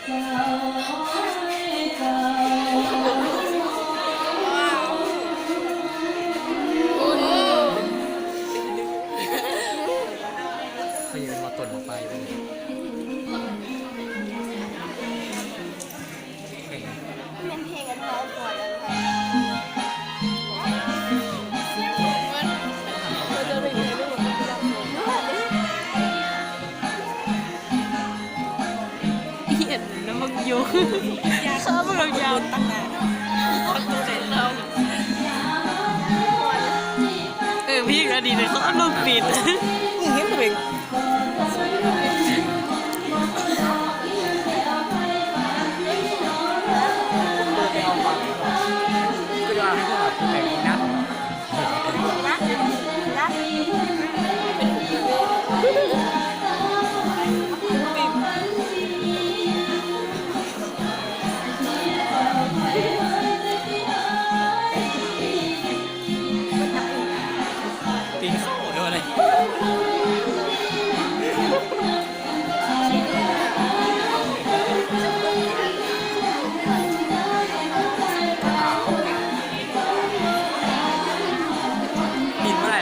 ເຂົາຍັງເປັນໝໍຕົ້ນໝໍໄຟຢູ່. ແມ່ນເພງອັນເຮົາກ່ອນອັນ ອີ່ອັນນັ້ນບັກໂຍ ຂ້າບັກຍາວ ເອີ ເພງອັນນີ້ເດ້ ເຂົາເອົາລົງປິດ ເຫັນເພງ. ຕີນເຂົ້າໂດນເລີຍ ປີນບໍ່ໄດ້.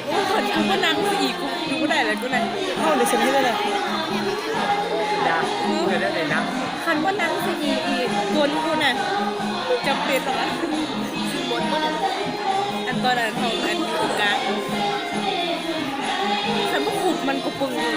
ໂອ້ຍ ຄັນກູບໍ່ນັ່ງຊະອີກ ກູຢູ່ບໍ່ໄດ້ແລ້ວກູນະ. ເຮົາໄດ້ສະເໜີແລ້ວນະ ດາ ເອີ ໄດ້ ໄດ້ນັ່ງ. ຄັນບໍ່ນັ່ງຊະອີກ ອີກຄົນກູນະ ຈຳເປັນແລ້ວນະ. ອັນຕອນນັ້ນເຮົາ ອັນຢູ່ກາງ ຄັນບໍ່ຄຸບມັນກໍປຶງຢູ່.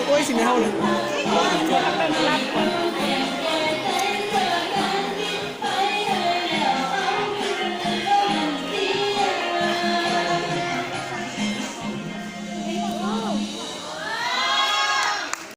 ໂອ້ຍ ຊິແມ່ນເຮົາເລີຍ.